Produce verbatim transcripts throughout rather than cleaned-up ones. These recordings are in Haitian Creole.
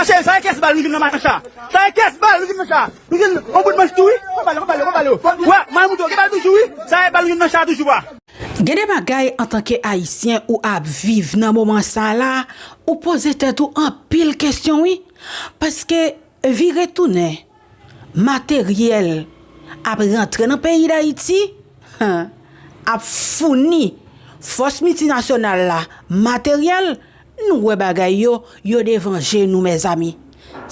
Cheri, sa e kès bal nou jwenn nan machin sa. Sa e kès bal nou jwenn nan cha. Nou jwenn yon bout manch tou, wi. Konpale, konpale, konpale. Wè, mwen montre w, gen bal toujou, wi. Sa e bal nou jwenn nan cha toujou a. Gen de bagay, antanke Ayisyen, ou ap viv nan moman sa la, ou poze tèt ou anpil kesyon, wi. Paske vire tounen, materyèl ap rantre nan peyi Dayiti, ap founi fòs miltinasyonal la materyèl, nou wè bagay yo, yo devan je nou, mezanmi.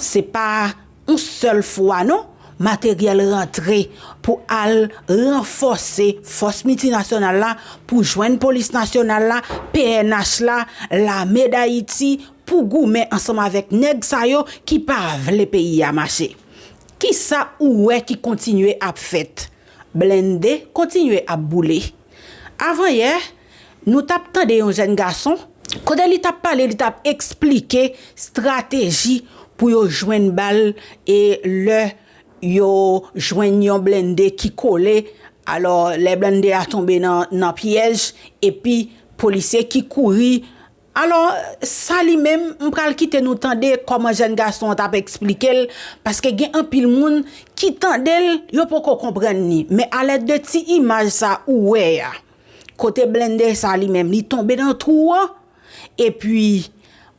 Se pa yon sèl fwa, non, materyèl rantre pou al ranfòse fòs miltinasyonal la, pou jwenn polis nasyonal la, P N H la, lame Dayiti, pou goumen ansanm avèk nèg sa yo ki pa vle peyi a mache. Kisa ou wè ki kontinye ap fèt? Blende kontinye ap boule. Avanyè, nou t ap tande yon jèn gason, kote li t ap pale, li t ap eksplike estrateji pou yo jwenn bal e lè yo jwenn yon blende ki kole. Alò, lè blende a tonbe nan, nan pyèj, epi polisye ki kouri. Alò, sa li menm, m pral kite nou tande kòman jèn gason an t ap eksplike l, paske gen anpil moun ki tande l, yo poko konprann li. Men alèd de ti imaj sa ou wè a, kote blende sa li menm, li tonbe nan twou an, epi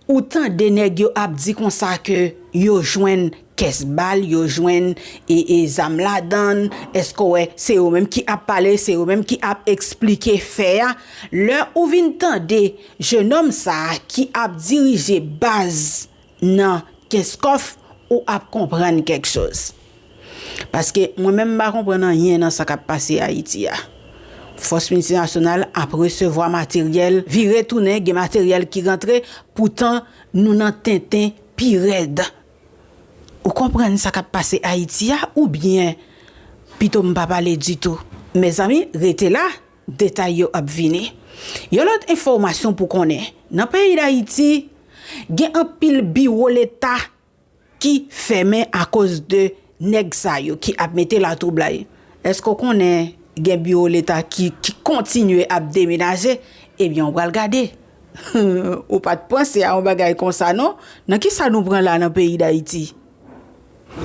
ou tande nèg yo ap di konsa ke yo jwenn kès bal, yo jwenn e, e zam ladan l. Èske w wè, se yo menm ki ap pale, se yo menm ki ap eksplike fè a. Lè ou vin tande jenòm sa a ki ap dirije baz nan Kenskòf, ou ap konprann kèk choz. Paske mwen menm, m pa konprann anyen nan sa k ap pase Ayiti a. Fòs miltinasyonal ap resevwa materyèl, vire tounen, gen materyèl ki rantre, poutan nou nan tenten pi rèd. Ou konprann sa k ap pase Ayiti a, oubyen pito m pa pale ditou? Mezanmi, rete la, detay yo ap vini. Yon lòt enfòmasyon pou konnen, nan peyi Dayiti, gen anpil biwo leta ki fèmen akoz de nèg sa yo ki ap mete latwoublay. Èske w konnen gen biwo leta ki, ki kontinye ap demenaje? Ebyen, w pral gade. Ou pa t panse a yon bagay konsa, non? Nan kisa nou pran la nan peyi Dayiti?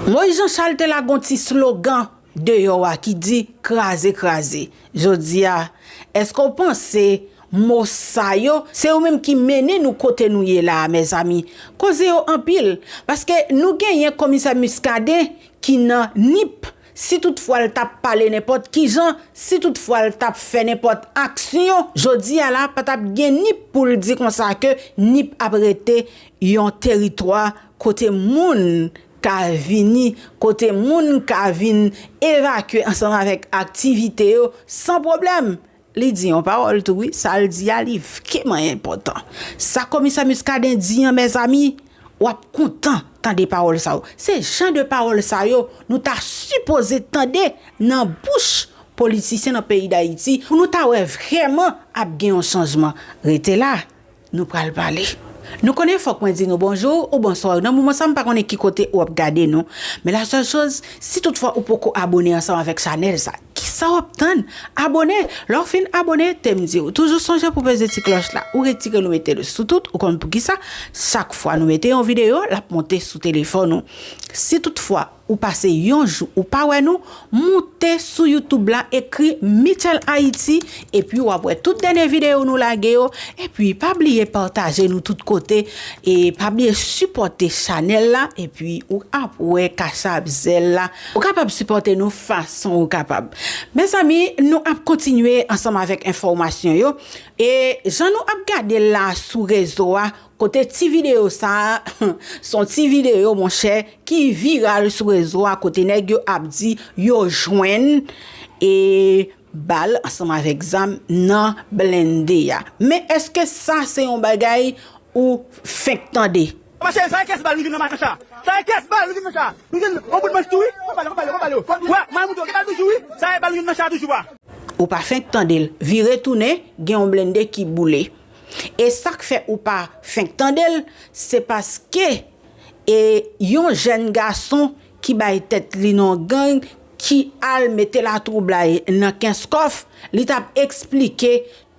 Moïse Jean Charles te lage yon ti slogan deyò a ki di, "Kraze, kraze." Jodi a, èske w panse mo sa yo, se yo menm ki mennen nou kote nou ye la a, mezanmi? Koze yo anpil, paske nou genyen Komisè Muscadin ki nan Nip. Si toutfwa l t ap pale nenpòt ki jan, si toutfwa l t ap fè nenpòt aksyon, jodi a la, pa t ap gen Nip pou l di konsa ke Nip ap rete yon teritwa kote moun ka vini, kote moun ka vin evakye ansanm avèk aktivite yo san pwoblèm. Li di yon pawòl tou, wi, sa l di a, li vrèman enpòtan. Sa Komisè Muscadin di an, mezanmi, w ap kontan tande pawòl sa yo. Se jan de pawòl sa yo nou ta sipoze tande nan bouch politisyen nan peyi Dayiti, pou nou ta wè vrèman ap gen yon chanjman. Rete la, nou pral pale. Nou konnen fòk mwen di nou bonjou ou bonswa. Nan moman sa, m pa konnen ki kote ou ap gade nou. Men la sèl choz, si toutfwa ou poko abone ansanm avèk chanèl sa, kisa w ap tann? Abone! Lè w fin abone, te m di w, toujou sonje pou peze ti klòch la. Ou retire, nou mete l sou tout, ou konn poukisa? Chak fwa nou mete yon videyo, l ap monte sou telefòn ou. Si toutfwa ou pase yon jou ou pa wè nou, moute sou YouTube la, ekri Michel Haïti, epi w ap wè tout dènye videyo nou lage yo. Epi pa bliye pataje nou tout kote, e pa bliye sipòte chanèl la, epi ou ap wè Cash App, Zelle la. Ou kapab sipòte nou fason ou kapab. Mezanmi, nou ap kontinye ansanm avèk enfòmasyon yo. E jan nou ap gade l la sou rezo a, kote ti videyo sa a, se yon ti videyo, monchè, ki viral sou rezo a, kote nèg yo ap di yo jwenn, e, bal ansanm avèk zam nan blende a. Men èske sa se yon bagay ou fenk tande? Mache, sa e kès bal nou jwenn nan machin sa. Sa e kès bal nou jwenn nan cha. Nou jwenn yon bout manch tou, wi. Konpale, konpale, konpale. Wè, mwen montre w, gen bal toujou, wi. Sa e bal nou jwenn nan cha toujou a. Ou pa fenk tande l. Vire tounen, gen yon blende ki boule. E sa k fè ou pa fenk tande l, se paske, e, yon jèn gason ki bay tèt li non gang, ki al mete latwoublay nan Kenskòf, li t ap eksplike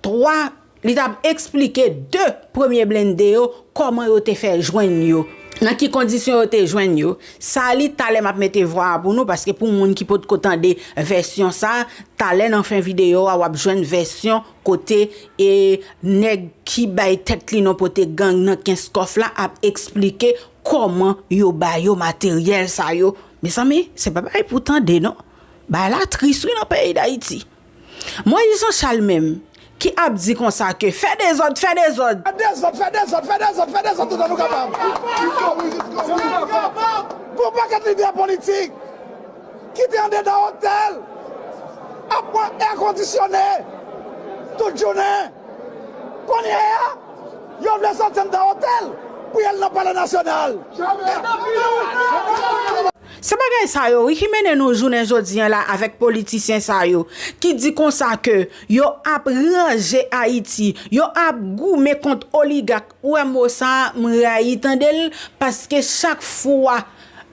twa, li t ap eksplike de premye blende yo, kòman yo te fè jwenn yo. Nan ki kondisyon yo te jwenn yo? Sa li, talè m ap mete vwa a pou nou, paske pou moun ki potko tande vèsyon sa, talè nan fen videyo a, w ap jwenn vèsyon kote e nèg ki bay tèt li non pote gang nan Kenskòf la ap eksplike kòman yo ba yo materyèl sa yo. Mezanmi, se pa bagay pou tande non. Bagay la tris wi nan peyi Dayiti. Moyiz Janchal menm, ki ap di konsa ke fè dezòd, fè dezòd. Fè dezòd, fè dezòd, fè dezòd, fè dezòd toutan nou kapab. Gon pakèt lidè politik ki te andedan otèl ap pran è kondisyone tout jounen. Kounye a, yo vle soti anndan otèl pou y al nan Palè Nasyonal. Se bagay sa yo, wi, ki mennen nou jounen jodi an la avèk politisyen sa yo, ki di konsa ke yo ap ranje Ayiti, yo ap goumen kont oligak. Ou wè mo sa a, m rayi tande l, paske chak fwa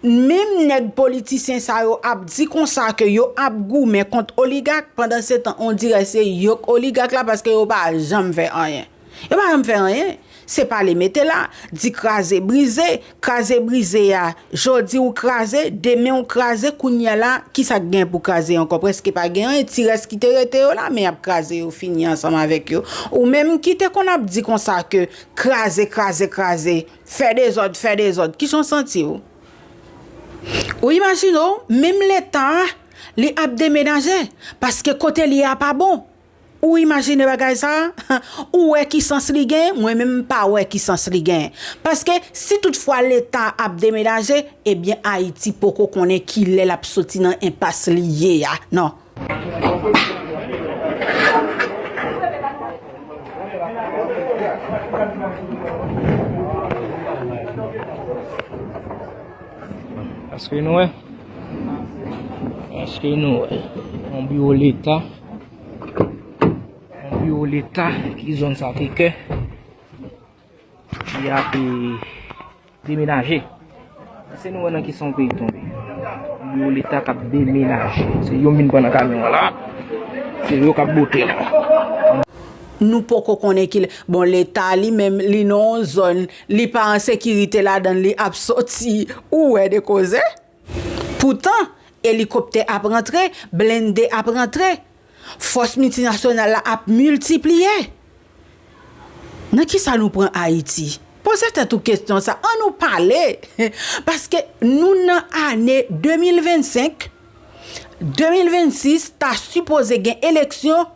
menm nèg politisyen sa yo ap di konsa ke yo ap goumen kont oligak, pandansetan on dirè se yo k oligak la, paske yo pa janm fè anyen. Yo pa janm fè anyen. Se pale mete la, di kraze brize, kraze brize a, jodi ou kraze, demen ou kraze, kounye a la, kisa k gen pou kraze ankò? Prèske pa gen anyen, ti rès ki te rete yo la, men y ap kraze yo, fini ansanm avèk yo. Ou menm ki te konn ap di konsa ke kraze, kraze, kraze, fè dezòd, fè dezòd, kijan w santi w? Ou imajine w, menm Leta a, li ap demenaje, paske kote li ye a pa bon. Ou imajine bagay sa a? Ou wè ki sans li gen? Mwen menm m pa wè ki sans li gen. Paske si toutfwa Leta ap demenaje, ebyen Ayiti poko konnen kilè l ap soti nan enpas li ye a. Non. Èske nou wè? Èske nou wè? Yon biwo Leta. Yon biwo Leta ki zòn sa te kè. Li ap, e, demenaje. Èske nou wè nan ki sa yon peyi tonbe? Biwo Leta k ap demenaje. Se yo vin pran nan kamyon an la. Se yo k ap bote l. Nou poko konnen kilè. Bon, Leta li menm, li nan yon zòn, li pa an sekirite ladan l, li ap soti. Ou wè de koze? Poutan, elikoptè ap rantre, blende ap rantre. Fòs miltinasyonal la ap miltipliye. Nan kisa nou pran Ayiti? Poze tèt ou kesyon sa. Ann nou pale. Paske nou nan ane de mil vennsenk. De mil vennsis ta sipoze gen eleksyon,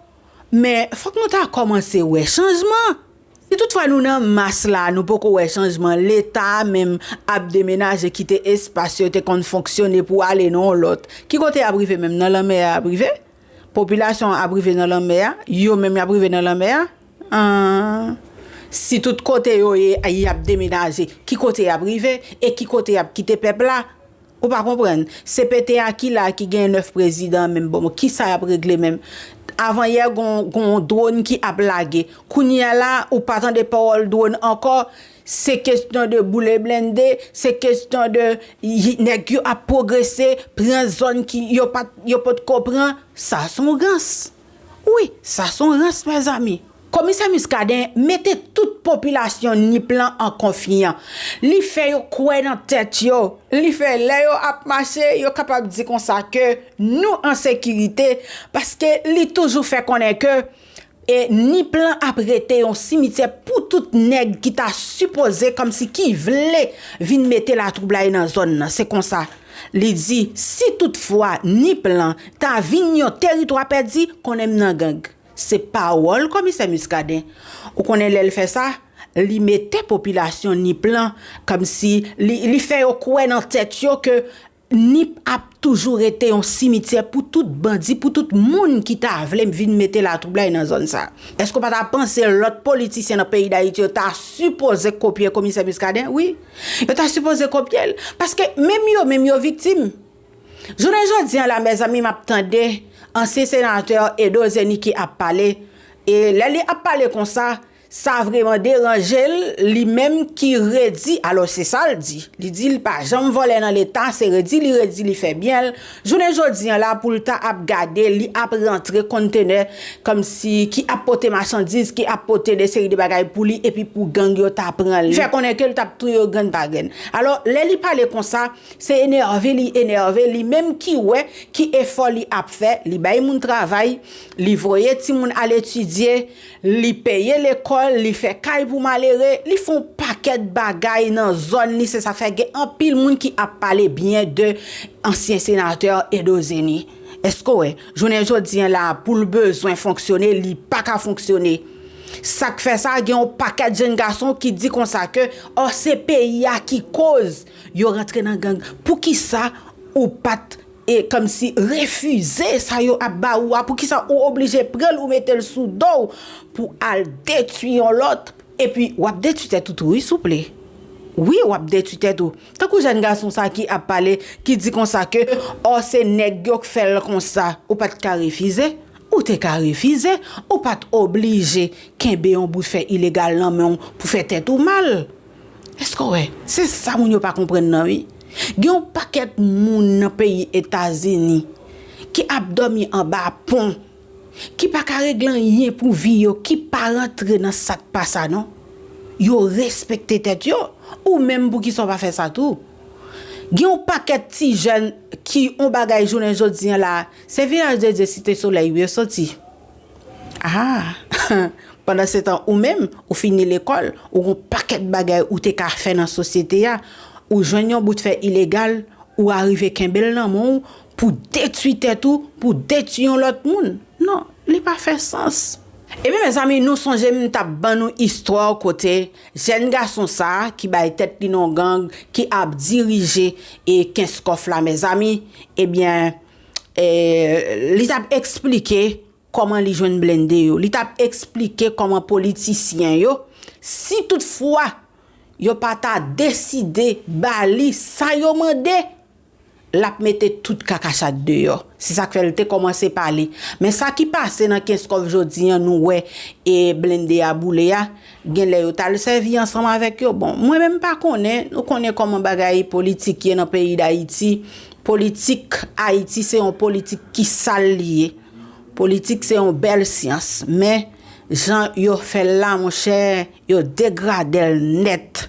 men fòk nou ta kòmanse wè chanjman. Si toutfwa nou nan mas la, nou poko wè chanjman, Leta a menm ap demenaje, kite espas yo te konn fonksyone pou ale nan yon lòt. Ki kote y ap rive menm? Nan lanmè a y ap rive? Popilasyon an ap rive nan lanmè a? Yo menm y ap rive nan lanmè a? An, si tout kote yo ye, y ap demenaje, ki kote y ap rive? E ki kote y ap kite pèp la? Ou pa konprann? C P T a ki la, ki gen nèf prezidan menm, bon, kisa y ap regle menm? Avan yè, gon, gon dwòn ki ap lage. Kounye a la, ou pa tande pawòl dwòn ankò. Se kesyon de boule blende, se kesyon de y- nèg yo ap pwogrese, pran zòn ki yo pa t- yo potko pran. Sa se yon rans. Wi, sa se yon rans, mezanmi. Komisè Muscadin mete tout popilasyon Nip lan an konfyan. Li fè yo kwè nan tèt yo. Li fè lè yo ap mache, yo kapab di konsa ke nou an sekirite, paske li toujou fè konnen ke e Nip lan ap rete yon simityè pou tout nèg ki ta sipoze, kòmsi ki vle vin mete latwoublay nan zòn nan. Se konsa, li di, si toutfwa Nip lan ta vin yon teritwa pèdi, konnen m nan gang. Se pawòl Komisè Muscadin. Ou konnen lè l fè sa, li mete popilasyon Nip lan, kòmsi li, li fè yo kwè nan tèt yo ke Nip ap toujou rete yon simityè pou tout bandi, pou tout moun ki ta vle vin mete latwoublay nan zòn sa. Èske w pa ta panse lòt politisyen nan peyi Dayiti yo ta sipoze kopye Komisè Muscadin? Wi, yo ta sipoze kopye l. Paske menm yo menm yo viktim. Jounen jodi an la, mezanmi, m ap tande ansyen senatè Edo Zeni ki ap pale. E lè li ap pale konsa, Sa vrèman deranje l, li menm ki redi, alò se sa l di. Li di l pa janm vòlè nan Leta, se redi li redi, li fè byen l. Jounen jodi an la, pou l ta ap gade, li ap rantre kontenè kòmsi ki ap pote machandiz, ki ap pote de seri de bagay pou li, epi pou gang yo ta pran li. Li fè konnen ke l t ap touye yo grenn pa grenn. Alò, lè li pale konsa, se enève li enève, li menm ki wè ki efò li ap fè, li bay moun travay, li voye timoun al etidye, li peye lekòl, li fè kay pou malere, li fè yon pakèt bagay nan zòn li, se sa k fè gen anpil moun ki ap pale byen de ansyen senatè Edo Zeni. Èske w wè, jounen jodi an la, pou l bezwen fonksyone, li pa ka fonksyone. Sa k fè sa, gen yon pakèt jèn gason ki di konsa ke, ò, se peyi a ki koz yo rantre nan gang. Poukisa ou pa t, e, kòmsi refize sa yo ap ba ou a? Poukisa ou oblije pran l, ou mete l sou do w pou al detwi yon lòt? Epi, w ap detwi tèt ou tou, wi, souple. Wi, w ap detwi tèt ou. Tankou jèn gason sa ki ap pale, ki di konsa ke, ò, se nèg yo k fè l konsa. Ou pa t ka refize? Ou te ka refize. Ou pa t oblije kenbe yon bout fè ilegal nan men w pou fè tèt ou mal. Èske w wè? Se sa moun yo pa konprann nan, wi. Gen yon pakèt moun nan peyi Etazini ki ap dòmi anba pon, ki pa ka regle anyen pou vi yo, ki pa rantre nan sa k pa sa non. Yo respekte tèt yo. Ou menm poukisa w pa fè sa tou? Gen yon pakèt ti jèn ki yon bagay jounen jodi an la, se Village de Dieu Cité Soleil wi yo soti. Ah! Pandan se tan ou menm, ou fini lekòl, ou gon pakèt bagay ou te ka fè nan sosyete a, ou jwenn yon bout fè ilegal, ou arive kenbe l nan men w pou detwi tèt ou, pou detwi yon lòt moun. Non, li pa fè sans. Ebyen, mezanmi, nou sonje m t ap ban nou istwa kote jèn gason sa a ki bay tèt li non gang, ki ap dirije e Kenskòf la, mezanmi, ebyen, e, li t ap eksplike kòman li jwenn blende yo. Li t ap eksplike kòman politisyen yo, si toutfwa yo pa ta deside ba li sa yo mande, l ap mete tout kakachat deyò. Se sa k fè l te kòmanse pale. Men sa ki pase nan Kenskòf jodi an, nou wè e blende a boule a, gen lè yo t al sèvi ansanm avèk yo. Bon, mwen menm m pa konnen, nou konnen kòman bagay politik ye nan peyi Dayiti. Politik Ayiti se yon politik ki sal li ye. Politik se yon bèl syans, men jan yo fè l la, monchè, yo degrade l nèt.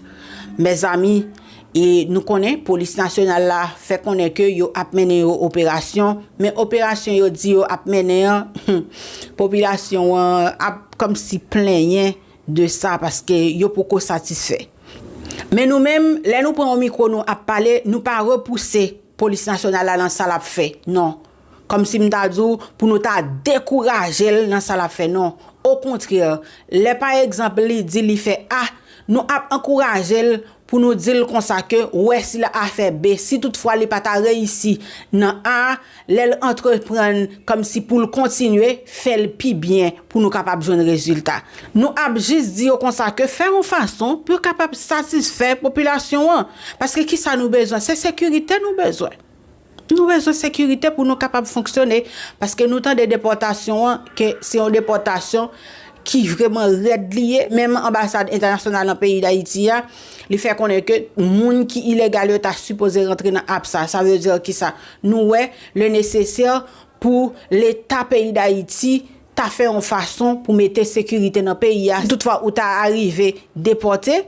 Mezanmi, e nou konnen polis nasyonal la fè konnen ke yo ap mennen yo operasyon, men operasyon yo di yo ap mennen an, popilasyon an ap kòmsi plenyen de sa paske yo poko satisfè. Men nou menm, lè nou pran yon mikwo, nou ap pale, nou pa repouse polis nasyonal la nan sa l ap fè. Non. Kòmsi m ta di w, pou nou ta dekouraje l nan sa l ap fè, non. Okontrè, lè pa egzanp li di li fè A, nou ap ankouraje l pou nou di l konsa ke wè si l a fè B, si toutfwa li pa ta reyisi nan A, lè l antreprann kòmsi pou l kontinye, fè l pi byen pou nou kapab jwenn rezilta. Nou ap jis di yo konsa ke fè yon fason pou yo kapab satisfè popilasyon an. Paske kisa nou bezwen? Se sekirite nou bezwen. Nou bezwen sekirite pou nou kapab fonksyone, paske nou tande depòtasyon an, ke se yon depòtasyon ki vrèman rèd li ye. Menm anbasad entènasyonal nan peyi Dayiti a, li fè konnen ke moun ki ilegal yo ta sipoze rantre nan ap sa. Sa vle di kisa? Nou wè le nesesè pou Leta peyi Dayiti ta fè yon fason pou mete sekirite nan peyi a. Si toutfwa ou ta arive depòte,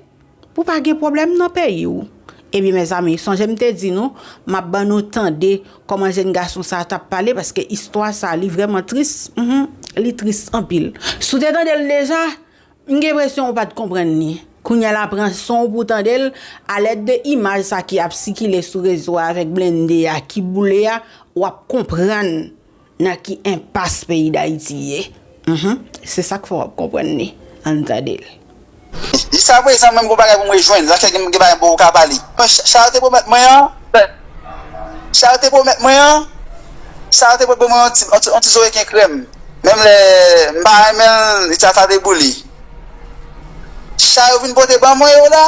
pou pa gen pwoblèm nan peyi w. Ebyen, mezanmi, sonje m te di nou, m ap ban nou tande kòman jèn gason sa a t ap pale, paske istwa sa a, li vrèman tris. Mhm, li tris anpil. Si w te tande l deja, m gen enpresyon ou pa t konprann li. Kounye a la, pran son w pou w tande l, alèd de imaj sa ki ap sikile sou rezo a avèk blende a ki boule a, w ap konprann nan ki enpas peyi Dayiti ye. Mhm. Se sa k fè w ap konprann li. Ann tande l. Jiskaprezan, mwen, m gon bagay pou mwen jwenn. Zafè gen, gen bagay m poko ka pale. Mwen, sa, sa yo te pwomèt mwen an, sa yo te pwomèt mwen an, sa yo te pwomèt mwen an ti, an ti, an ti zo reken krèm. Menm lè m pa renmen l, li ta, ta deboule. Sa yo vin pote ban mwen yo la,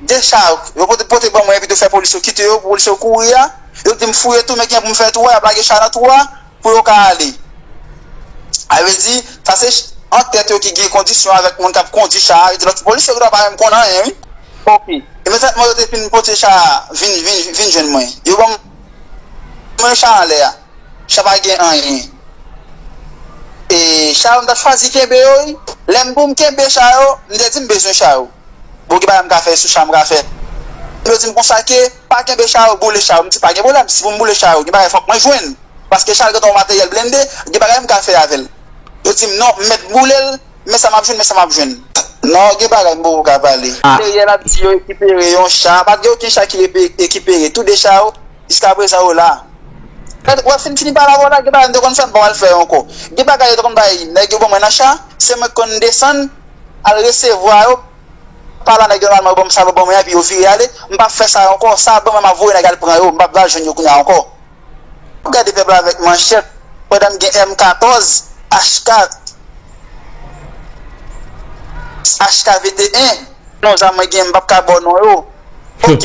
de sa yo, yo pote, pote ban mwen, epi tou fè polis yo kite yo, pou polis yo kouri a, yo di m fouye tou, men gen pou m fè tou a, y ap lage sa nan tou a, pou yo ka ale. Sa vle di, sa se ch-, an tèt yo ki gen kondisyon avèk moun k ap kondi cha a, yo di lòt polisye yo ki pa menm konn anyen, wi. Ok. E men tèt mwen yo te fin pote cha a, vin, vin, vin jwenn mwen. Yo ban mwen cha anlè a. Cha pa gen anyen. E cha yo, m t ap chwazi kenbe yo, wi. Lè m pou m kenbe cha yo, m te di m bezwen cha yo. Bon, gen bagay m ka fè sou cha, m ka fè. Yo di m konsa ke, pa kenbe cha yo, boule cha yo. M di, pa gen pwoblèm, si pou m boule cha yo, gen bagay fòk mwen jwenn. Paske cha yo gentan yon materyèl blende, gen bagay m ka fè avè l. Yo di m, non, m mèt boule l, men sa m ap jwenn, men sa m ap jwenn. Non, gen bagay m poko ka pale. Materyèl ap di yo ekipere yon cha, pa t gen okenn cha ki repe-, ekipere. Tou de cha yo, jiskaprezan yo la. Lè w ap fin fini pale avè w la, gen bagay m te konn fè, m pa pral fè yo ankò. Gen bagay yo te konn bay nèg yo ban mwen nan cha, se mwen k konn desann, al resevwa yo, pa la nèg yo nòmalman yo ban m sa yo ban mwen an, epi yo vire ale, m p ap fè sa yo ankò, sa yo ban mwen, m ap voye nèg al pran yo, m p ap al jwenn yo kounye a ankò. Gade pèp la avèk manchèt, pandan m gen M katòz, H kat, H K venteyen, non, zam mwen gen, m p ap ka ba w non yo. Ok.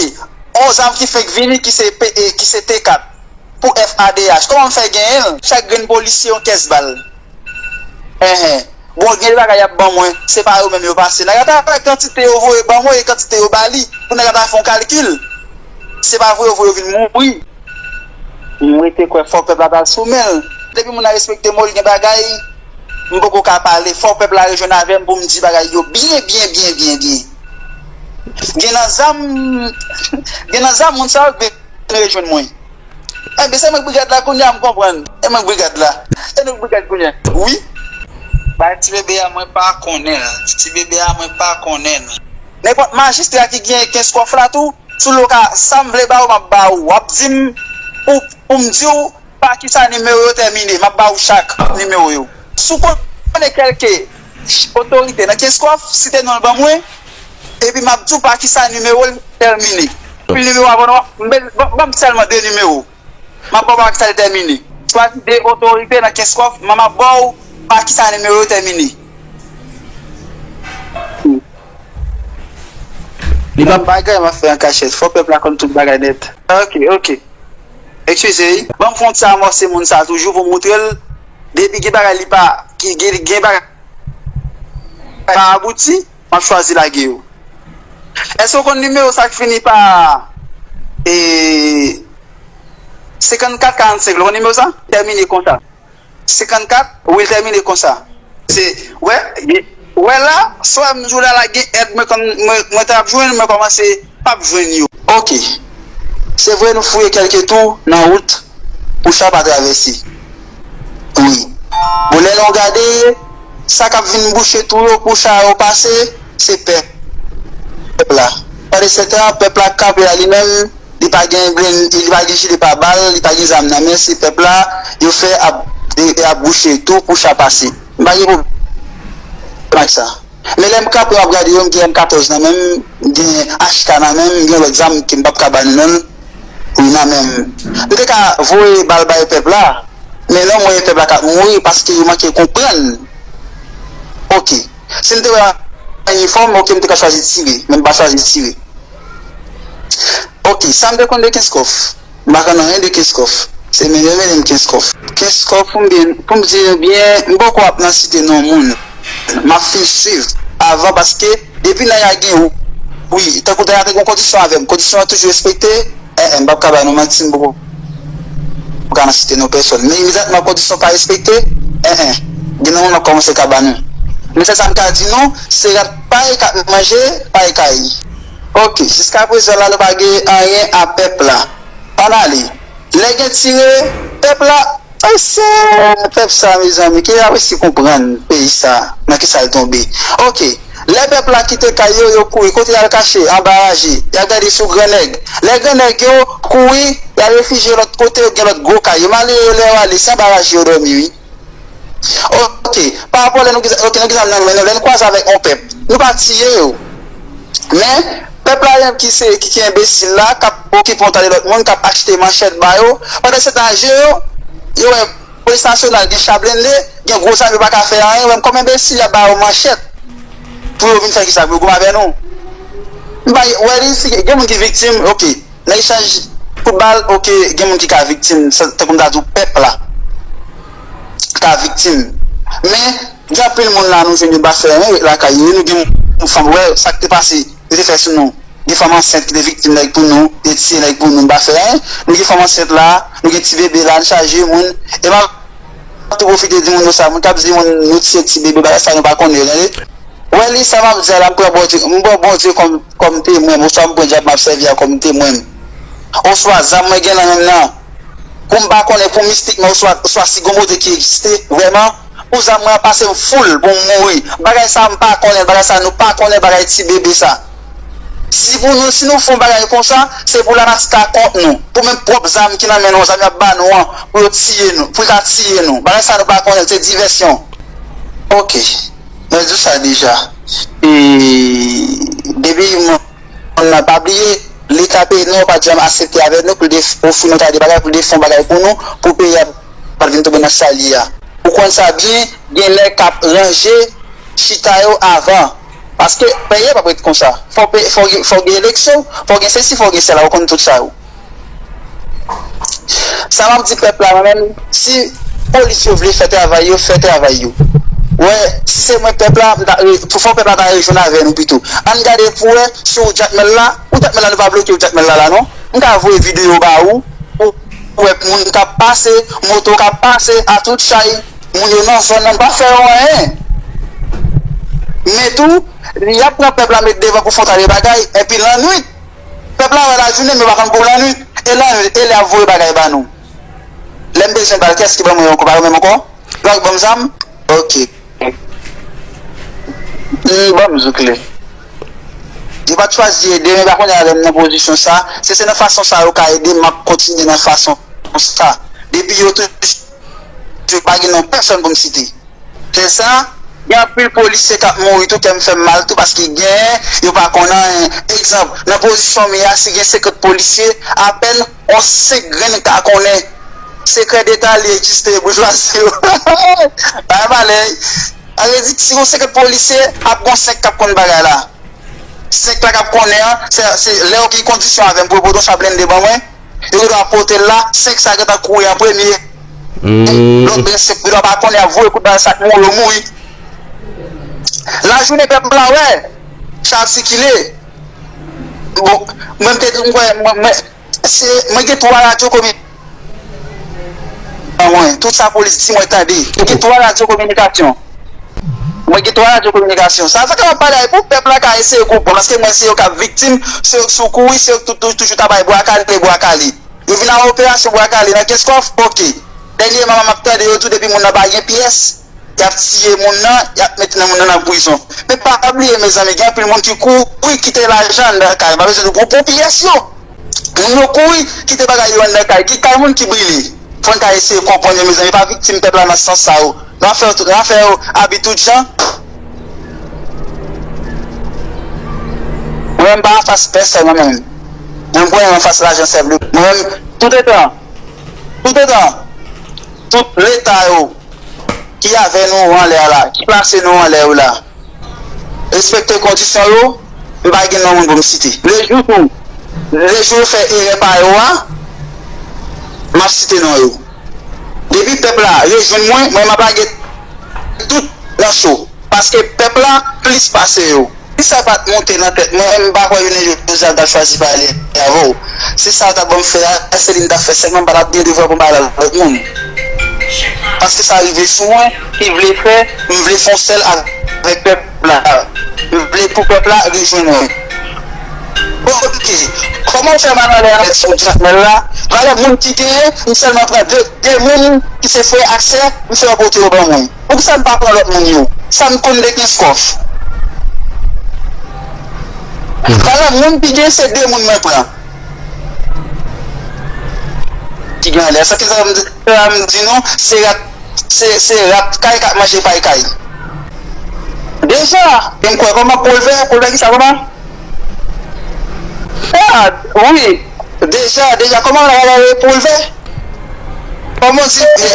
On zam ki fenk vini, ki se P E, ki se T kat, pou F A D H. Kòman m fè genyen l? Chak grenn polisye yon kès bal. Enhen. Bon, gen de bagay y ap ban mwen, se pa yo menm yo pase. N a gade kantite yo voye ban mwen e kantite yo ba li. Pou n a gade fè yon kalkil. Se pa voye yo voye yo vin mouri. M rete kwè fò pèp la pral sou men l. Depi moun nan respekte mo l, gen bagay, m poko ka pale. Fò pèp la rejwenn avè m pou m di bagay yo byen, byen, byen, byen, byen. Gen nan zam, gen nan zam moun sa yo k vin rejwenn mwen. Enben, se mwen k brigad la kounye a, m konprann. E mwen k brigad la. E nou k brigad kounye a. Wi. Bay ti bebe a, mwen pa konnen l. Ti bebe a, mwen pa konnen l. Nenpòt majistra ki gen kenz kòf la tou, sou lo ka, sa m vle ba ou, m ap ba ou. W ap di m, pou, pou m di w, pa kisa nimewo yo tèmine, m ap ba ou chak nimewo yo. Si w konnen kèlke otorite nan kenz kòf, site non l ban mwen, epi m ap di w pa kisa nimewo l tèmine. Pil nimewo avan nou, m be-, ban, ban m sèlman de nimewo. M ap ba w pa kisa l tèmine. Chwazi de otorite nan kenz kòf, m ap ba w pa kisa nimewo yo tèmine. Li pa bagay m ap fè an kachèt. Fò pèp la konn tout bagay nèt. Ok, ok. Eskize, wi. Ban m fè yon ti amòse moun sa a toujou pou m moutre l. Depi gen bagay li pa, ki gen, gen bagay pa abouti, m ap chwazi lage yo. Èske w konn nimewo sa k fini pa, e, senkannkat karannsenk la? Ou konn nimewo sa? Tèmine konsa. Senkannkat, wi, l tèmine konsa. Se, wè, wè la, sa w wè m di w la, la gen èd mwen, mwen, mwen t ap jwenn, mwen kòmanse p ap jwenn yo. Ok. Se vre, nou fouye kèlke twou nan wout pou cha pa travèse. Wi. Bon, lè nou gade, sa k ap vin bouche twou yo pou cha yo pase, se pèp, pèp la. Pandan se tan, pèp la kanpe la li menm, li pa gen blen-, li pa gen jile pa bal, li pa gen zam nan men, se pèp la, yo fè ap, e, e ap bouche twou pou cha pase. M pa gen pwoblèm ak sa. Men lè m kanpe, m ap gade yo, m gen M katòz nan men m, m gen H K nan men m, m gen lòt zam ke m p ap ka ba nou non l, wi, nan men m. M te ka voye bal bay pèp la, men non, m wè pèp la k ap mouri paske yo manke konprann. Ok. Si m te wè inifòm, ok, m te ka chwazi tire, men m pa chwazi tire. Ok, sa m te konn de kenz kòf. M pa konn anyen de kenz kòf. Se mennen mennen m kenz kòf. Kenz kòf pou m byen, pou m di nou byen, m poko ap nan site non moun. M ap fin swiv avan paske depi nan ya gen ou, wi, tankou nan ya te gen kondisyon avè m. Kondisyon an toujou respekte. En, en, m p ap ka ba nou manti, m poko ka nan site non pèsòn. Men imedyatman kondisyon pa respekte, en, en, gen nan moun m ap kòmanse ka ba nou. Men sèl sa m ka di nou, se rat pay k ap manje pay kay. Ok, jiskaprezan la, nou pa gen anyen a pèp la. Ann ale. Lè gen tire, pèp la, ay, se pèp sa, mezanmi, ki reyisi konprann peyi sa, nan ki sa l tonbe. Ok, lè pèp la kite kay yo, yo kouri, kote y al kache? Anba raje, y al gade sou gran nèg. Lè gran nèg yo kouri, y al refijye lòt kote, yo gen lòt gwo kay yo. Malere yo, lè yo ale, se anba raje yo dòmi, wi. Ok, pa rapò lè nou gen, ok, nou gen zam nan men nou, lè nou kwaze avèk yon pèp, nou pa tiye yo. Men, pèp la menm ki se, ki, ki enbesil la, k ap okipe yon tande lòt moun, k ap achte manchèt ba yo, pandan se tan je yo, yo wè polis nasyonal gen cha blende, gen gwo zam, yo pa ka fè anyen, yo menm kòm enbesil, y ap ba yo manchèt. Pou yo vin fè kisa? Pou yo goumen avè nou? M pa wè li, si gen moun ki viktim, ok. Nan echanj kout bal, ok, gen moun ki ka viktim, sa, tankou m ta di w, pèp la ka viktim. Men, Gen anpil moun la nou jwenn yo pa fè anyen lakay yo, nou gen yon fanm, wè sa k te pase, yo te fè sou nou. Gen fanm ansent ki te viktim nèg pou nou, yo tiye nèg pou nou, nou pa fè anyen. Nou gen fanm ansent la, nou gen ti bebe la, nou chaje moun. E m ap tou pwofite di moun yo sa, moun k ap di moun nou tiye ti bebe, bagay sa nou pa konnen yo, tande. Wè li sa m ap di a la, m pran Bondye, m pran Bondye kòm, kòm temwen m, oswa m pran dyab m ap sèvi a kòm temwen m. Oswa zam mwen gen nan men m nan, pou m pa konnen, pou mistikman, oswa, oswa si gon Bondye ki egziste vrèman, pou zam mwen an pase m foul, pou m mouri. Bagay sa m pa konnen, bagay sa nou pa konnen, bagay ti bebe sa. Si pou nou, si nou fè yon bagay konsa, se pou lanati ta kont nou. Pou menm pwòp zam ki nan men nou, zam y ap ba nou an, pou yo tiye nou, pou yo ta tiye nou. Bagay sa nou pa konnen, se divèsyon. Ok. Mwen di w sa deja. E depi moun nan pa bliye, Leta peyi nou pa janm aksepte avèk nou pou l def-, ofri nou ta de bagay, pou l defè yon bagay pou nou, pou peyi a pa vin tonbe nan sa l ye a. Ou konn sa byen, gen nèg k ap ranje chita yo avan. Paske peyi a p ap ret konsa. Fò pe-, fò gen, fò gen eleksyon, fò gen sesi, fò gen sela, ou konn tout sa yo. Sa m ap di pèp la, mwen menm, si polis yo vle fè travay yo, fè travay yo. Wè, si se mwen pèp la, m ta re-, pou fò pèp la ta rejwenn avè nou pito. Ann gade pou wè si w Jakmèl la, ou Jakmèl la, nou pa bloke w Jakmèl la, la non. M ka voye videyo ba ou, ou wè moun k ap pase, moto k ap pase, a tout chay, moun yo nan zòn nan, m pa fè yo anyen. Men tou, y ap pran pèp la met devan pou fè yon ta de bagay, epi lannwit, pèp la wè lajounen, men yo pa konn pou lannwit. E lannwit, e lè y ap voye bagay ba nou. Lè m bezwen bal, kiyès ki ban mwen yon kou? Pa yo menm ankò? Lòk ban m zam? Ok. Hmm, ban m zouk li. Yo pa t chwazi ede m, e pa konnen avè m nan pozisyon sa. Si se nan fason sa yo ka ede m, m ap kontinye nan fason sa. Depi yo toujou pa gen non pèsonn pou m site. Se sa, gen anpil polisye k ap mouri tou, kè m fè m mal tou, paske gen, yo pa konn anyen. Egzanp, nan pozisyon m ye a, si gen senkant polisye, apèn yon senk grenn ka konnen. Sekrè deta li egziste, boujwazi yo. Pa yon valè. Sa vle di, si gon senkant polisye, ap gon senk k ap konn bagay la. Senk la k ap konnen an, se, se lè yo gen kondisyon avè m pou yo pote yon cha blende ban mwen, yo gendwa pote l la, senk sa gentan kouri an premye. Lòt byen senk gendwa pa konnen, y ap voye kout bal, sa k mouri yo mouri. Lajounen pèp la wè, cha ap sikile. Bon, mwen m te di, mwen, mwen, mwen, Se, mwen gen twa radyo komi-, mwen, tout sa polis di mwen tande. Mwen gen twa radyo kominikasyon. Mwen gen twa radyo kominikasyon. Sa, sa k ap pale a, pou pèp la ka eseye konprann, paske mwen se yo k ap viktim, se yo k sou kouri, se yo k tou-, tou-, toujou ta bay bwa kale, bwa kale. Yo vin ak operasyon bwa kale nan Kenskòf, ok. Dènyèman, m ap tande yo tou, depi moun nan pa gen pyès, y ap tiye moun nan, y ap mete nan moun nan nan prizon. Men pa bliye, mezanmi, gen anpil moun ki kouri kite lajan anndan kay. M pa bezwen di w pou, pou pyès yo. Moun yo kouri kite bagay yo anndan kay. Gen kay moun ki brile. Fò n ka eseye konprann yo, mezanmi. Pa viktim pèp la nan sans sa yo. N a fè yo tout, n a fè yo abi tout jan. Mwen menm, m pa anfas pèsonn, mwen menm. Mwen, m kwè m anfas lajan sèf de. Mwen menm, toutotan, toutotan, tout leta yo ki avè nou anlè a la, ki plase nou anlè yo la, respekte kondisyon yo, m pa gen non moun pou m site. Lejou tou, lejou yo fè erè pa yo a, m ap site non yo. Depi pèp la rejwenn mwen, mwen m ap lage tout nan cho. Paske pèp la plis pase yo. Si sa pa t monte nan tèt mwen, m pa kwè jounen jodi a m t ap chwazi pale avè w. Si sa yo t ap ban m fè a, se li m t ap fè sèlman, m pa t ap gen devwa pou m pale ak lòt moun. Paske sa rive sou mwen, ki vle fè, m vle fè yon sèl avèk pèp la. M vle pou pèp la rejwenn mwen. Ok, kòman w fè mal anlè a sou Jakmèl la? Valè moun ki genyen, m sèlman pran de, de moun ki se frè ak sè, m fè yo pote yo ban mwen. Poukisa m pa pran lòt moun yo? Sa m konn de Kenskòf? Valè moun ki gen se de moun mwen pran. Ki gen anlè. Sa ki sa m di, sa m di nou, se rat, se, se rat kay k ap manje pay kay. Deja, e m kwè kòman Polvè, Polvè ki sa kòman? Ah, wi. Deja, deja, kòman la, la, la, Polvè? Kòman di, e,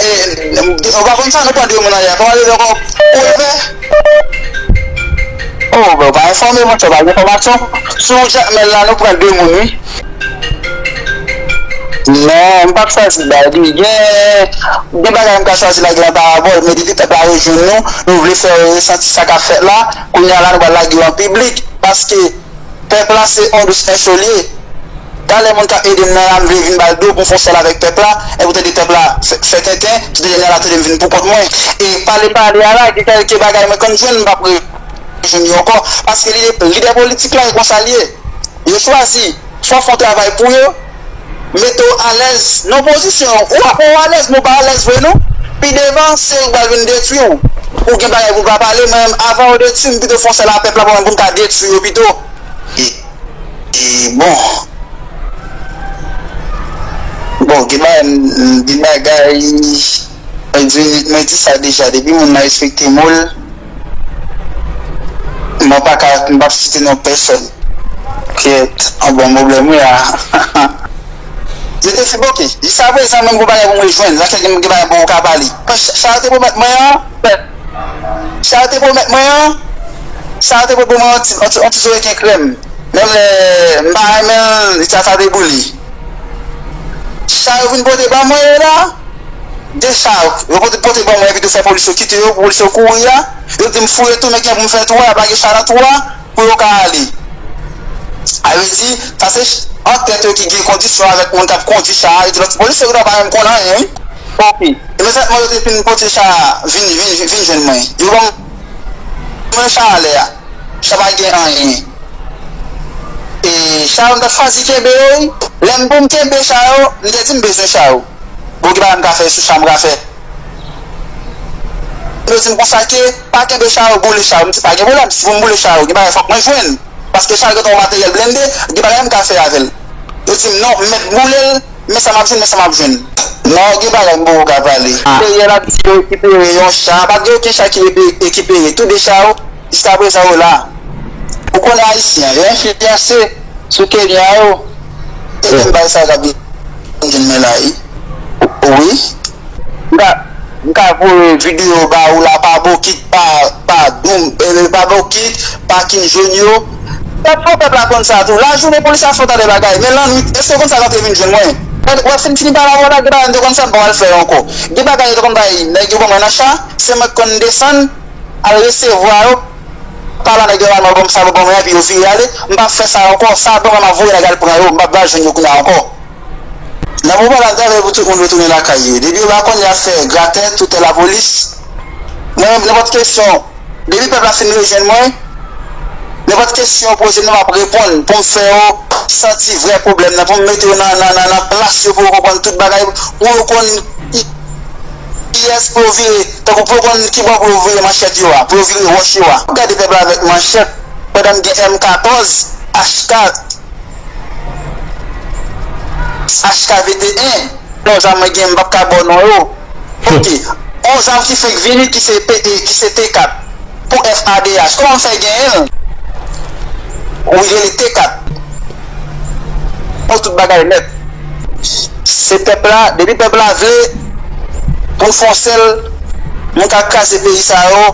e, ou pa konn sa, nou pran de moun anlè. Kòman li rele ankò? Polvè? Oh, ben, ou pa enfòme, monchè, ou pa gen enfòmasyon. Sou Jakmèl la, nou pran de moun, wi. Non, m p ap chwazi bay li. Gen, gen bagay m ka chwazi lage nan parabòl, men depi pèp la rejwenn nou, nou vle fè yo resanti sa k ap fèt la, kounye a la nou pral lage yo an piblik, paske pèp la se yon dous enso l ye. Talè moun k ap ede m nan la, m vle vin ba l do pou m fè yon sèl avèk pèp la, epi w tande pèp la fè, fè tenten, tout dènye la tande m vin pou kont mwen. E pale pale a la, gen kèlke bagay mwen konn jwenn, m p ap rejwenn yo ankò, paske lidè, lidè politik la, e konsa l ye. Yo chwazi, swa fè yon travay pou yo, mete w alèz nan pozisyon an. Ou ap ou alèz, men w pa alèz vre non. Pi devan, se yo k pral vin detwi w. Ou gen bagay pou w pa pale, mwen menm, avan yo detwi m, pito fè yon sèl a pèp la, pou mwen, pou m ka detwi yo pito. E, e bon. Bon, gen bagay, m, m, gen bagay, mwen di, mwen di sa deja, depi moun nan respekte mo l, mwen pa ka, m p ap site non pèsòn. Kèt, an bon pwoblèm wi a. Yo te fin bloke. Jis aprezan menm gon bagay pou mwen jwenn. Lakèl gen, gen bagay pou ou ka pale. Sa yo te pwomèt mwen an, sa yo te pwomèt mwen an, sa yo te pwomèt mwen an ti, an ti, an ti zo reken krèm. Menm lè m pa renmen l, li ta ta deboule. Sa yo vin pote ban mwen yo la, de sa yo pote, pote ban mwen epi tou fè polis yo kite yo, polis yo kouri a. Yo di m fouye tou, men gen pou m fè tou a, lage sa nan tou a. Pou yo ka ale. A vle di, sa se ch-, antèt yo ki gen kondisyon avèk moun k ap kondui cha a, yo di lòt polisye yo pa menm konn anyen, wi. Ok. E men trètman yo te fin pote cha a, vin, vin, vin jwenn mwen. Yo ban mwen cha a lè a. Cha pa gen anyen. E cha yo m t ap chwazi kenbe yo, wi. Lè m pou m kenbe cha yo, m te di m bezwen cha yo. Bon, gen bagay m ka fè sou cha m ka fè. Yo di m konsa ke, pa kenbe cha yo, boule cha yo. M di pa gen pwoblèm, si pou m boule cha yo, gen bagay fòk mwen jwenn. Paske cha yo gentan yon materyèl blende, gen bagay m ka fè avè l. Yo di m non, m mèt boule l, men sa m ap jwenn, men sa m ap jwenn. Non, gen bagay m poko ka pale. Materyèl ap di yo rekipere yon cha, pa t gen okenn cha ki epe-, ekipere. Tou de cha yo, jiskaprezan yo la. Ou konnen ayisyen, yo enfliyanse sou Kenya yo. E menm bagay sa k ap vin jwenn mwen la, wi. Wi. M ka, m ka voye videyo ba ou la, pa bokit, pa, pa doum, eh, pa bokit, pa kin jòn yo. Fò pèp la konn sa tou. Lajounen polis ap fè tande bagay, men lannwit, èske w konn sa k ap vin jwenn mwen? Lè w fin fini pale avè w la, gen bagay m te konn fè, m pa pral fè yo ankò. Gen bagay yo te konn bay nèg yo ban mwen nan cha, se mwen k konn desann, al resevwa yo, pa la nèg yo al ban m sa yo ban mwen, epi yo vire ale, m p ap fè sa ankò, sa ban mwen m ap voye nèg al pran yo, m p ap ba jwenn yo kounye a ankò. Nan moman la, m ta vle pou tout moun retounen lakay yo. Depi yo pa konn y ap fè gratè, toutè lapolis, mwen menm, nenpòt kesyon, depi pèp la fin rejwenn mwen, nenpòt kesyon yo poze m nan, m ap reponn pou m fè yo santi vrè pwoblèm nan, pou m mete yo nan, nan, nan, nan plas yo, pou yo konprann tout bagay, pou yo konn ki, kiyès pou yo vire, tankou pou yo konn ki bò pou yo vire manchèt yo a, pou yo vire wòch yo a. Gade pèp la avèk manchèt, pandan m gen M katòz, H kat, H K venteyen, yon zam mwen gen, m p ap ka ba w non yo. Ok. Yon zam ki fenk vini, ki se P, ki se T kat. Pou F A D H. Kòman m fè genyen l? Ou rele T kat. Pou tout bagay nèt. Se pèp la, depi pèp la vle, pou n fè yon sèl, moun k ap kraze peyi sa yo,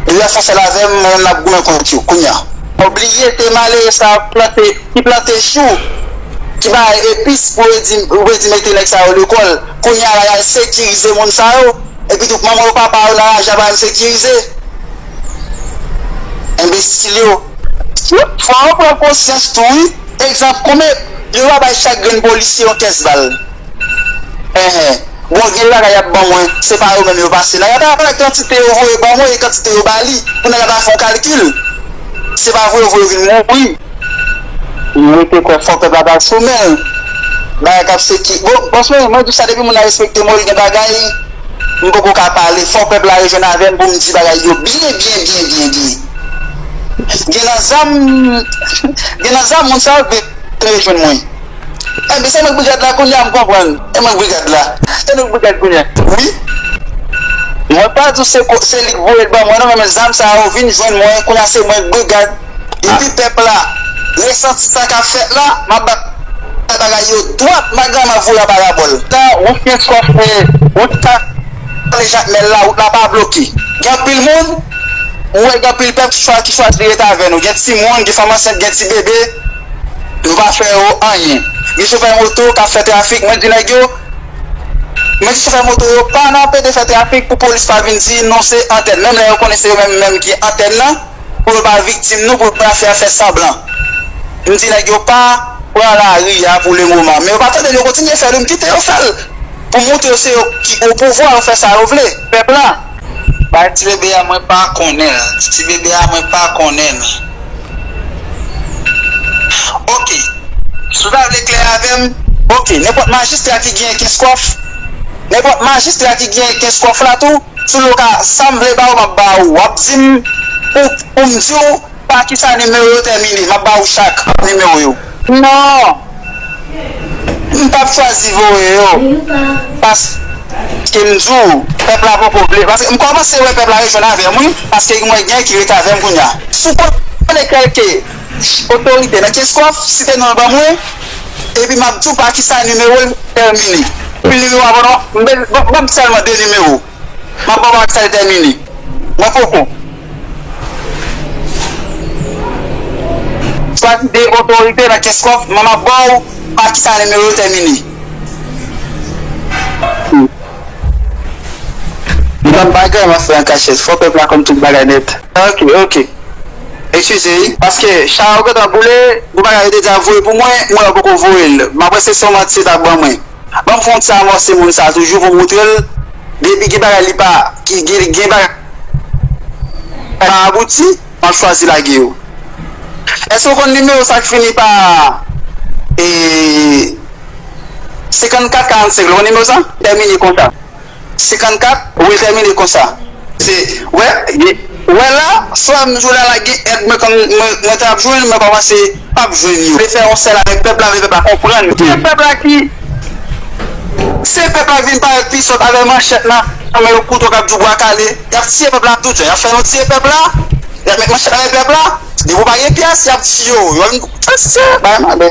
depi y ap fè yon sèl avè m, mwen menm n ap goumen kont yo, kounye a. Obliye se malere sa ap plante, ki plante chou, ki bay epis pou yo di, pou yo di mete nèg sa yo lekòl. Kounye a la, y al sekirize moun sa yo. Epi tou, manman yo, papa yo nan raje ap al sekirize. Enbesil yo. Fò yo pran konsyans tou, wi. Egzanp, konbyen yo pa bay chak grenn polisye yon kès bal? Enhen. Bon, gen bagay y ap ban mwen, se pa yo menm yo pase la. Y ap bay kantite yo voye ban mwen e kantite yo ba li. Pou nèg la ta fè yon kalkil. Se pa voye yo voye yo vin mouri. M rete kwè fò pèp la pral sou men l. Bagay k ap seki. Bon, bòs mwen, mwen di w sa, depi moun nan respekte mo l, gen bagay, m poko ka pale. Fò pèp la rejwenn avè m pou m di bagay yo byen, byen, byen, byen, byen. Gen nan zam, gen nan zam moun sa yo k vle rejwenn mwen. Enben, se mwen k brigad la kounye a, m konprann. E mwen k brigad la. Se nou k brigad kounye a. Wi. Mwen pa di w se ko-, se li k voye l ban mwen, non, men zam sa yo vin jwenn mwen, kounye a se mwen k brigad. Epi pèp la resanti sa k ap fèt la, m ap bay bagay yo dwat, malgre m ap voye an parabòl. Tan wout Kenskòf, wout Kale Jakmèl la, wout la pa bloke. Gen anpil moun, ou wè gen anpil pèp ki chwa-, ki chwazi rete avè nou. Gen timoun, gen fanm ansent, gen ti bebe. Nou pa fè yo anyen. Gen chofè moto k ap fè trafik. Mwen di nèg yo, mwen di chofè moto yo pa nan pede fè trafik pou polis pa vin di non se antèn. Menm lè yo konnen se yo menm menm ki antèn nan, pou yo pa viktim nou, pou yo pa fè, fè sanblan. M di nèg yo pa pran lari a pou lemoman. Men yo pa tande l, yo kontinye fè l, m kite yo fè l. Pou montre yo se yo ki o pouvwa, yo fè sa yo vle. Pèp la. Bay ti bebe a, mwen pa konnen l. Ti bebe a, mwen pa konnen l. Ok. Si w ta vle klè avè m, ok, nenpòt majistra ki genyen Kenskòf, nenpòt majistra ki genyen Kenskòf la tou, si w ka, sa m vle ba w, m ap ba w. W ap di m, pou, pou m di w, pa kisa nimewo yo tèmine. M ap ba w chak nimewo yo. Non! M p ap chwazi voye yo. Paske m di w, pèp la poko vle. Paske m kòmanse wè pèp la rejwenn avè m, wi. Paske m wè gen ki ret avè m kounye a. Si w konnen kèlke otorite nan Kenskòf, site non l ban mwen, epi m ap di w pa kisa nimewo l tèmine. Epi nimewo a, bon, non, m be-, bon, ban m sèlman de nimewo. M ap ba w pa kisa l tèmine. Mwen poko. Chwazi de otorite nan Kenskòf, m ap ba w pa kisa nimewo yo tèmine. Li pa bagay m ap fè an kachèt. Fò pèp la konn tout bagay nèt. Ok, ok. Eskize, wi. Paske cha yo gentan boule, gon bagay yo te di ap voye pou mwen, mwen yo poko voye l. M ap wè se se yon manti yo t ap ban mwen. Ban m fè yon ti amòse moun sa a toujou pou m montre l. Depi gen bagay li pa, ki gen, gen bagay pa abouti, m ap chwazi lage yo. Èske w konn nimewo sa ki fini pa, e, senkannkat karannsenk la? Ou konn nimewo sa? Tèmine konsa. Senkannkat, wi, tèmine konsa. Se, wè, gen, wè la, swa m jou la, la gen èd mwen, kòm mwen, mwen t ap jwenn, mwen kòmanse p ap jwenn yo. Vle fè yon sèl avèk pèp la, vle pèp la konprann. Se pèp la ki, se pèp la vin parèt pi sòt avèk manchèt nan, nan men yo kouto k ap di w bwa kale. Y ap tiye pèp la tout jan. Y ap fè nou tiye pèp la, y ap met manchèt nan men pèp la. Depi w pa gen pyès, y ap tiye w. Yo vin, se bagay malè.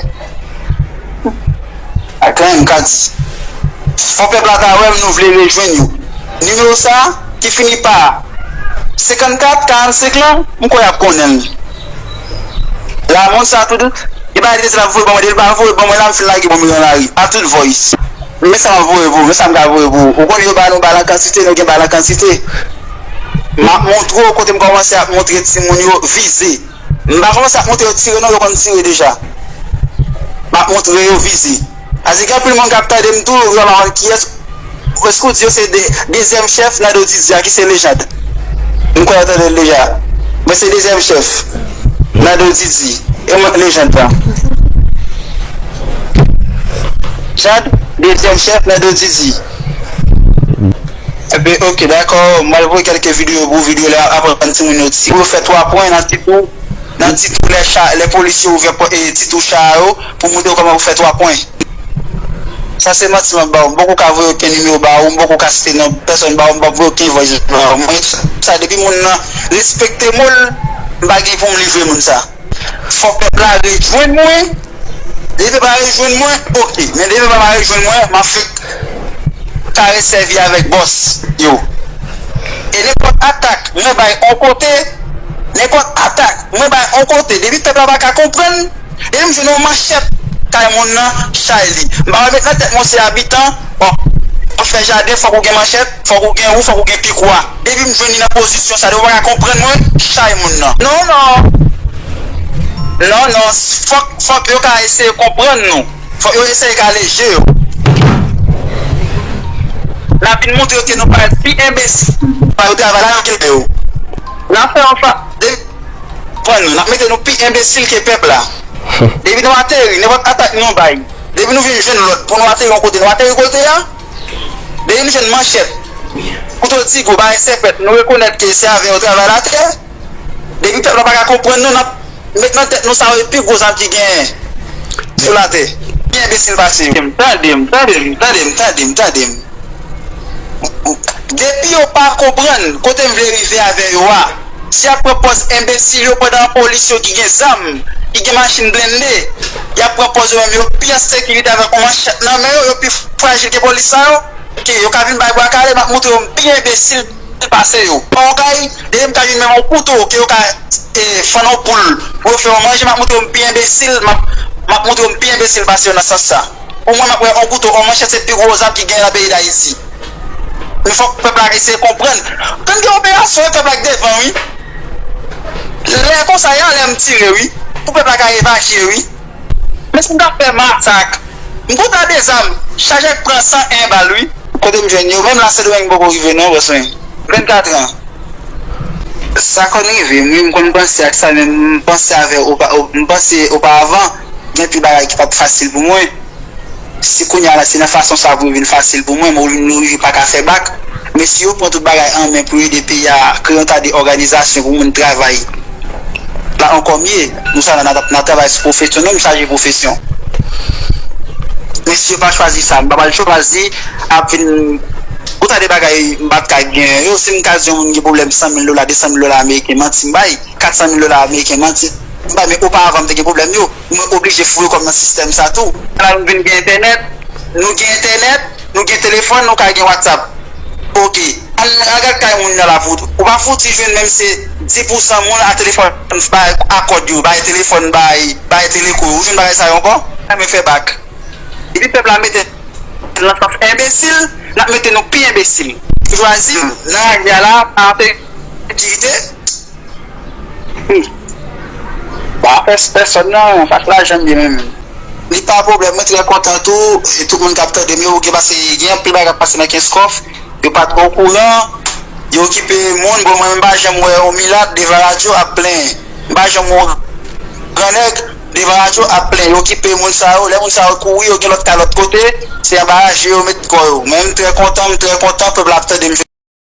Ak anyen m ka di. Fò pèp la ta wè m, nou vle rejwenn yo. Nimewo sa a, ki fini pa senkannkat karannsenk lan, m kwè y ap konnen l. La, moun sa a tou, li pa rete la voye ban mwen, li pa voye ban mwen la, m fin lage ban mwen nan lari. A tout voice. Men sa m ap voye pou ou, men sa m ka voye pou ou. Ou konnen yo ba nou bal an kantite, nou gen bal an kantite. M ap montre w kote m kòmanse ap montre timoun yo vize. M pa kòmanse ap montre yo tire non, yo konn tire deja. M ap montre yo vize. Paske gen anpil moun k ap tande m tou, yo pa konn kiyès. Èske w di yo se de, dezyèm chèf nan do Didi a, ki se Lejand? M kwè yo tande l deja. Mwen se dezyèm chèf nan do Didi. E mwen k Lejand lan. Chad, dezyèm chèf nan do Didi. Enben, ok, dakò. M al voye kèlke videyo pou videyo la, aprann timoun yo tire. Pou yo fè twa pwen nan ti tou, nan ti tou lè cha, lè polisye ouvè pò-, e, ti tou cha yo, pou montre yo kòman pou fè twa pwen. Sa se manti m ap ba ou. M poko ka voye okenn nimewo ba ou, m poko ka site non pèsòn ba ou, m p ap voye okenn voice ba ou. Mwen, sa, depi moun nan respekte mo l, m pa gen pou m livre moun sa. Fò pèp la rejwenn mwen. Depi pèp la rejwenn mwen, ok. Men depi pèp la pa rejwenn mwen, m ap fèk kare sèvi avèk bòs yo. E nenpòt atak mwen bay on kote, nenpòt atak mwen bay on kote, depi pèp la pa ka konprann, depi m jwenn yon manchèt kay moun nan, chay li. M pa wè met nan tèt mwen se abitan, bon, pou fè jaden, fòk ou gen manchèt, fòk ou gen wou, fòk ou gen pikwa. Depi m jwenn li nan pozisyon sa, depi w pa ka konprann mwen, chay moun nan. Non, non. Non, non, fòk, fòk yo ka eseye konprann nou. Fòk yo eseye kale je yo. N ap vin montre yo ke nou parèt pi enbesil. Pa yo travay la, yo kenbe yo. N ap fè yon fa-, depi pran nou, n ap mete nou pi enbesil ke pèp la. Depi nou ateri, nenpòt atak nou bay. Depi nou vin jwenn lòd pou nou ateri yon kote, nou ateri kote a. Depi nou jwenn manchèt, kouto digo, bagay sèpèt, nou rekonèt ke se avè yo travay latè. Depi pèp la pa ka konprann nou, n ap met nan tèt nou sa yo pi gwo zam ki genyen sou latè. Pi enbesil pase yo. Tande m, tande m, tande m, tande m, tande m. Depi yo pa konprann kote m vle rive avè yo a, si y ap pran pòz enbesil yo pandan polis yo ki gen zam, ki gen machin blende, y ap pran pòz yo menm yo pi an sekirite avèk yon manchèt nan men yo, yo pi frajil ke polis sa yo, ke yo ka vin bay bwa kale, m ap montre yo m pi enbesil pase yo. Pran yon kay, depi m ka jwenn menm yon kouto ke yo ka, e, fann yon poul pou yo fè yon manje, m ap montre yo m pi enbesil, m ap, m m ap montre w m pi enbesil pase yo nan sans sa. Omwen m ap wè yon kouto, yon manchèt se pi gwo zam ki genyen nan peyi Dayiti. Men fòk pèp la eseye konprann. Tann gen operasyon, e pèp la k devan, wi. Lè konsa, e anlè m tire, wi. Pou pèp la ka evakye, wi. Men si m t ap fè masak, m konn ta de zam, chaje k pran san en bal, wi. Kote m jwenn yo, menm la Sendomeng m poko rive non, bòs mwen. Vennkat an. Sa konn rive m, wi, m konn panse ak sa, men m panse avè opa, o- m panse oparavan, gen pil bagay ki pa t fasil pou mwen. Si kounye a la, se nan fason sa pou yo vin fasil pou mwen, mwen nou rive pa ka fè bak. Men si yo pran tout bagay an men pou ede peyi a, kreye yon ta de òganizasyon pou moun travay la ankò mye. Nou sa nan, nan, nan travay sou pwofesyon nou, m chaje pwofesyon. Men si yo pa chwazi sa, m pa pral chwazi ap vin ou ta de bagay m pa t ka gen yo. Si m ka di yon moun gen pwoblèm san mil dola, de san mil dola ameriken, manti m bay, kat san mil dola ameriken, manti m bay, men oparavan m te gen pwoblèm yo. Mwen oblije foure kò m nan sistèm sa tou. La nou vin gen entènèt, nou gen entènèt, nou gen telefòn, nou ka gen WhatsApp. Oke. Al, al gad kay moun nan la pou ou pa fouti jwenn menm se dis pousan moun a telefòn bay a kòd yo, bay telefòn, bay, bay teleko. Ou jwenn bagay sa yo ankò? Sa men fè bak. Epi pèp la mete nan sans enbesil, n ap mete nou pi enbesil. Chwazi nan lagè la, pa antre sekirite. Hmm. Ba fè pèsòn nan, fas la janm ye menm. Li pa pwoblèm, mwen trè kontan tou, e tout moun k ap tande m yo, gen pase, gen anpil bagay k ap pase nan Kenskòf, yo pa t okouran, yo okipe moun, bon, mwen menm pa janm wè yon milat devan radyo ap plenyen, m pa janm wè yon gran nèg devan radyo ap plenyen, yo okipe moun sa yo, lè moun sa yo kouri, yo gen lòt kay lòt kote, se anba raje yo met kò yo, men m trè kontan, m trè kontan, pèp la ap tande m.